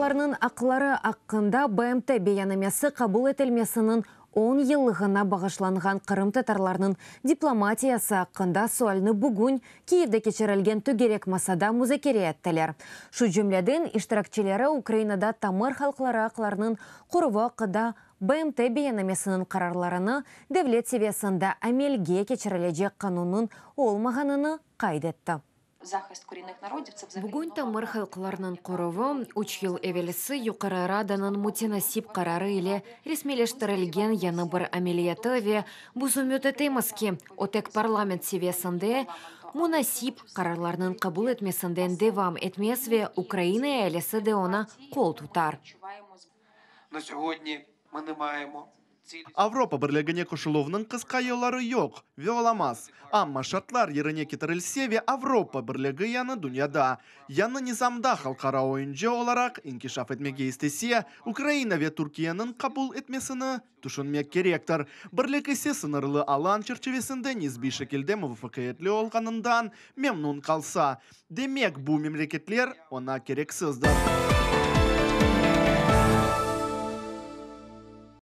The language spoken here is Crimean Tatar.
halqlarnıñ aqları aqqında BMT beyannamesi qabul etilmesiniñ on yıllığına bağışlanğan qırımtatarlarnıñ diplomatiyası aqqında sualni bugün Kiyevde keçirilgen tögerek masada muzakere ettiler. Şu cümleden, iştirakçileri Ukrainada tamır halqları aqlarınıñ qoruvı aqqında BMT beyannamesiniñ qararlarını devlet seviyesinde amelge keçirilecek qanunnıñ olmağanını qayd etti. Bugün tamır halqlarnıñ qoruvı, üç yıl evelsi Yuqarı Radanıñ mütenasip qararı ile resmiyleştirilgen yañı bir ameliyatı ve biz ümüt etemiz ki, o tek parlament seviyesinde munasip qararlarnıñ qabul etmesinden devam etmez ve Ukraina ealisi de oña qol tutar. Avropa Birligine qoşuluvnıñ qısqa yolları yoq ve olamaz. Amma şartlar yerine ketirilse ve Avropa Birligi yañı dünyada, yañı nizamda halqara oyuncı olaraq inkişaf etmege istese, Ukraina ve Türkiyeniñ qabul etmesini tüşünmek kerektir. Birlik ise sıñırlı alan çerçivesinde nisbiy şekilde muvafaqiyetli olğanından memnun qalsa, demek bu memleketler oña kereksizdir.